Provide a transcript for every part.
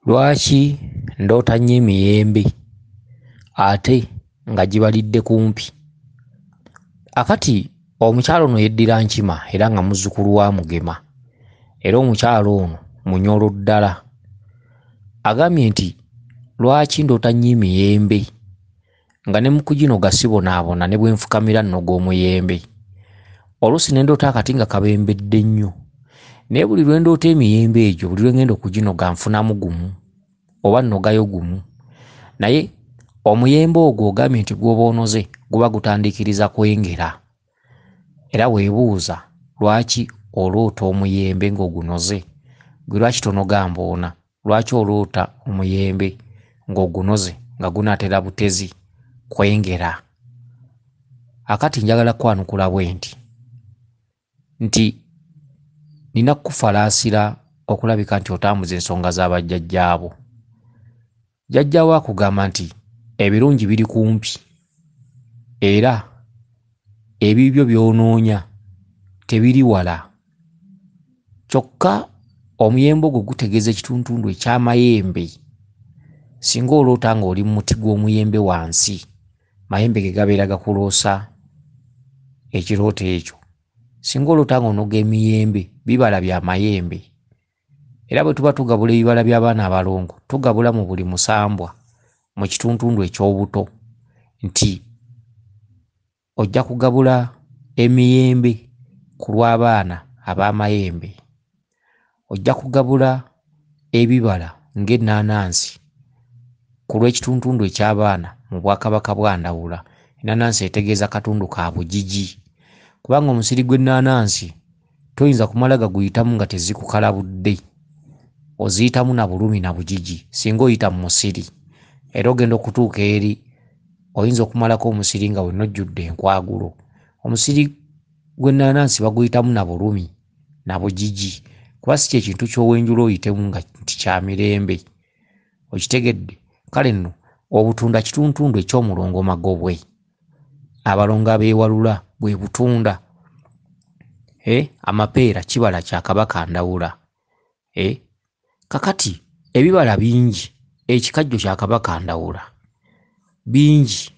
Lwaki ndoota nnyo emiyembe ate nga gibalidde kumpi? Akati omukyala ono yeddira Nkima era nga muzzukulu wa Mugema, era omukyala ono munyolo ddala. Agambye nti lwaki ndoota nnyo emiyembe nga ne mu kuginoga sibonaabona ne bwe nfukamira nnoga omuyembe. Oluusi ne ndoota akati nga kabembedde nnyo, naye buli lwe ndoota emiyembe egyo, buli lwe ngenda okuginoga nfunamu gumu oba nnogayo gumu. Naye omuyembe ogwo ogambye nti gw'oba onoze guba gutandiikiriza kwengera, era weebuuza lwaki oloota omuyembe ng'ogunoze, ggwe lwaki tonoga mboona? Lwaki oloota omuyembe ng'ogunoze nga gunaatera butezi kwengera? Akati njagala kukwanukula bwe nti, nti nina kukufalaasira okulabika nti otambuza ensonga za bajjajjaabo. Jjajjaawo akugamba nti ebirungi biri kumpi era ebibyo by'onoonya tebiri wala. Kyokka omuyembe ogwo gutegeeza ekitundutundu eky'amayembe. Singa oloota ng'oli mu muti gw'omuyembe wansi, mayembe ge gabeera gakuloosa ekirooto ekyo. Singa oloota ng'onoga emiyembe, bibala bya mayembe. Era bwe tuba tugabula ebibala by'abaana abalongo, tugabula mu buli musambwa mu kitundutundu eky'obuto nti ojja kugabula emiyembe ku lw'abaana ab'amayembe, ojja kugabula ebibala ng'ennaanansi ku lw'ekitundutundu eky'abaana mu bwakabaka bwa Ndawula. Ennaanansi etegeeza katundu ka bugigi, kubanga omusiri gw'ennaanansi toyinza kumala gaguyitamu nga tezikukalabudde, oziyitamu na bulumi na bugigi singa oyita mu musiri. Era ogenda okutuuka eri oyinza okumalako omusiri nga wenna ojjudde enkwagulo. Omusiri gw'ennaanansi baguyitamu na bulumi na bugigi, kuba si kye kintu ky'owenjula oyitemu nga nti kya mirembe. Okitegedde? Kale nno obutunda kitundutundu eky'omulongo Magobwe. Abalongo abeewalula bwe butunda. Amapeera kibala kya Kabaka Ndawula. Kakati ebibala bingi, ekikajjo kya Kabaka Ndawula bingi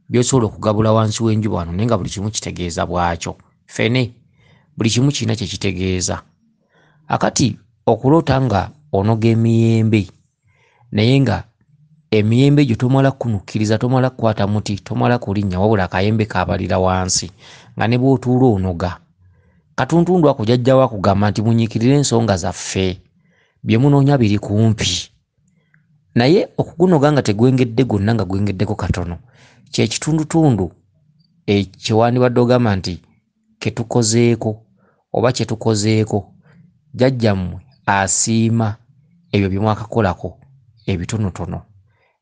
by'osobola okugabula wansi w'enjuba wano, naye nga buli kimu kitegeeza bwakyo. Ffene buli kimu kirina kye kitegeeza. Akati okuloota nga onoga emiyembe naye nga emiyembe egyo tomala kunukkiriza, tomala kukwata muti, tomala kulinnya, wabula akayembe kabalira wansi nga ne bw'otuula onoga. Katuntundu ako jjajjaawo akugamba nti munyiikirire ensonga zaffe, bye munoonya biri kumpi. Naye okugunoga nga tegwengedde gwonna nga gwengeddeko katono, kye kitundutundu kye wandibadde ogamba nti ke tukozeeko oba kye tukozeeko, jjajjammwe asiima ebyo bye mwakakolako ebitonotono.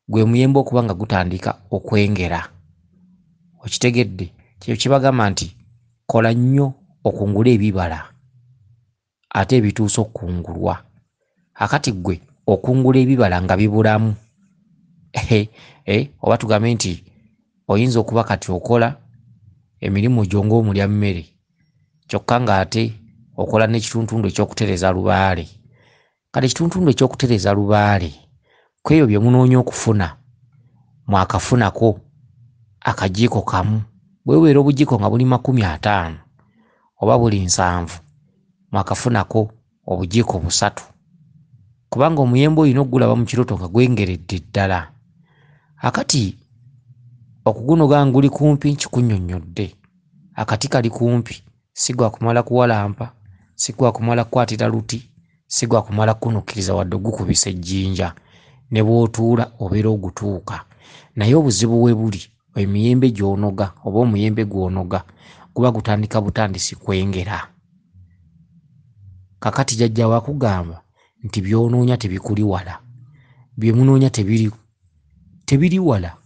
Gwe muyembe okuba nga gutandika okwengera. Okitegedde? Kyekyo kye bagamba nti kola nnyo okungule ebibala ate ebituuse okukungulwa. Akati ggwe okungula ebibala nga bibulamu. Oba tugambe nti oyinza okuba kati okola emirimu gyo ng'omulya mmere, kyokka ng'ate okola n'ekitundutundu eky'okutereza lubaale. Kale ekitundutundu eky'okutereza lubaale ku ebyo bye munoonya okufuna, mwakafunako akajiiko kamu. Bwe bubeera obujiiko nga buli 50 oba buli 70, mwakafunako obujiiko 3. Kubanga omuyembe olina okugulaba mu kirooto nga gwengeredde ddala. Akati okugunoga nga guli kumpi nkikunnyonnyodde. Akati kali kumpi, si gwa kumala kuwalampa, si gwa kumala kukwatira luti, si gwa kumala kukunukkiriza wadde okugukubisa ejjinja. Ne bw'otuula obeera ogutuuka. Naye obuzibu we buli, emiyembe gy'onoga oba omuyembe gw'onoga guba gutandika butandisi kwengera. Kakati jjajjaawo akugamba nti by'onoonya tebikuli wala, bye munoonya tebiri wala,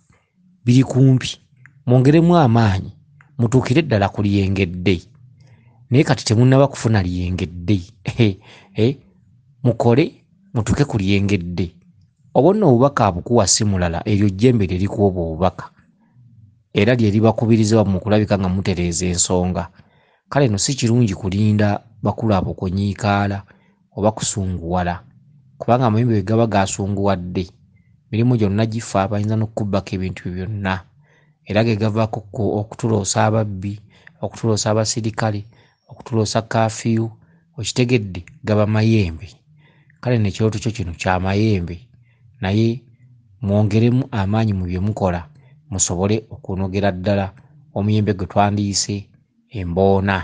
biri kumpi. Mwongeremu amaanyi mutuukire ddala ku lyengedde. Naye kati temunnaba kufuna lyengedde. Mukole mutuuke ku lyengedde. Obwo nno obubaka abukuwa si mulala, eryo jjembe lye likuwa obwo obubaka. Era lye libakubiriza wammwe okulabika nga mutereeza ensonga. Kale nno si kirungi kulinda bakulu abo kunyiikaala oba kusunguwala. Kubanga amayembe bwe gaba gasunguwadde, mirimu gyonna gifa, bayinza n'okukubbako ebintu byo byonna. Era ge gavaako okutuloosa ababbi, okutuloosa abasirikale, okutuloosa kaafiyu, okitegedde, gaba mayembe. Kale nno ekirooto kyo kino kya mayembe, naye mwongeremu amaanyi mu bye mukola musobole okunogera ddala omuyembe gwe twandiyise emboona.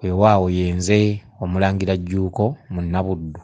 Weewaawo yenze Omulangira Jjuuko Munnabuddu.